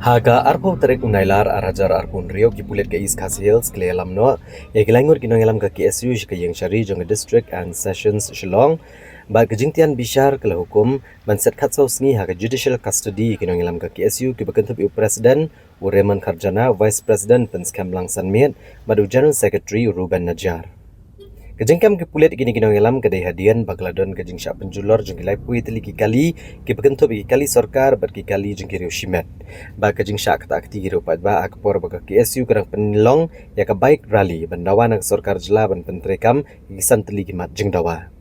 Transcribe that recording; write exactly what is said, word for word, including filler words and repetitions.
Ha ka arphew tarik u Nailar arhajar arphew hynriew, ki pulit ka East Khasi Hills ki la ïalam noh ïa ki laingut ki nongïalam ka K S U sha ka ïing shari jong ka District and Sessions Shillong, bad ka jingtian bishar ka la hukum ban set khatsaw sngi ha ka judicial custody ïa ki nongïalam ka K S U kiba kynthup ïa u President u Raymond Kharjana, Vice President Pynskhem Langsanmiet, bad u General Secretary u Ruben Najiar. Ka jingkam ki pulit ïa kine ki nongïalam ka dei hadien ba ka la don ka jingshah pynjulor jong ki laiphew tylli ki kali kiba kynthup ïa ki kali sorkar bad ki kali jong ki riew shimet. Bad ka jingshah ktah kti ki riew paidbah ha ka por ba ka K S U ka dang pynlong ïa ka bike rally ban dawa na ka sorkar jylla ban pyntreikam ïa ki san tylli ki mat jingdawa.